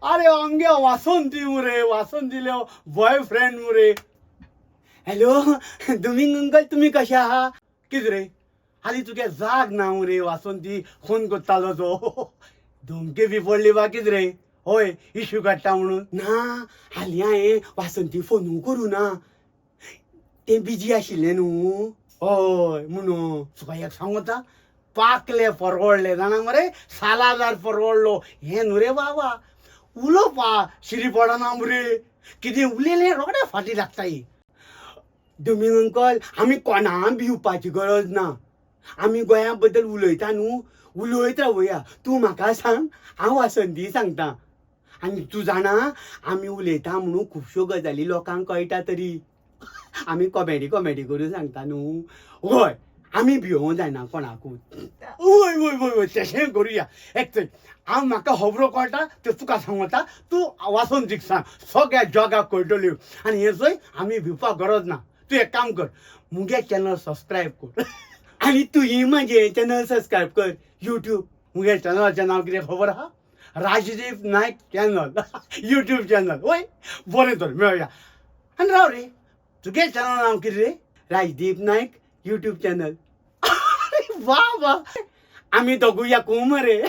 आरे आमगे वासंती मुरे, वासंतीले बॉयफ्रेंड मुरे. हॅलो दुमिंग अंकल, तुमी कशे आहा? कितें रे, हालीं तुगे जाग ना मुरे? वासंती फोन करतालो तो, धमकी बी पडली बा कितें रे? हय, इशू काडटा म्हणून. ना, हालीं हांवें वासंती फोनू करूं ना, तें बिजी आशिल्लें न्हू. हय, म्हणून तुका एक सांगता, पाकले परवडले जाणा मरे, सालाजार परवडलो. हें न्हू रे बाबा, उलोवपा शिरी पडना मरे, कितें उलयलें रोखडें फाटीं लागता ही. दुमिंग अंकल, आमी कोणा भिवपाची गरज ना. आमी गोंया बद्दल उलयता न्हू, उलयत रावया. तूं म्हाका सांग, हांव वासंती सांगता. आनी तूं जाणा, आमी उलयता म्हणून खुबश्यो गजाली लोकांक कळटा तरी. आमी कॉमेडी कॉमेडी करून सांगता न्हू. हय, आमी भिवोंक जायना कोणाकूच. वय वय वय वय, तशें करुया. एक तर हांव म्हाका खबरो कळटा त्यो तुका सांगता, तूं वासंतीक सांग, सगळ्या जगाक कळटल्यो. आनी हें चोय, आमी भिवपाक गरज ना. तूं एक काम कर, मुगे चॅनल सबस्क्रायब कर आनी तुयी म्हाजें चॅनल सबस्क्रायब कर यूट्यूब. मुगे चॅनलाचें नांव कितें खबर आहा? Rajdeep Naik channel, YouTube channel. वय, बरें तर मेळया. आनी राव रे, तुगे चॅनल नांव कितें रे? Rajdeep Naik YouTube channel. वा वा, आमी दोगूय एकू मरे.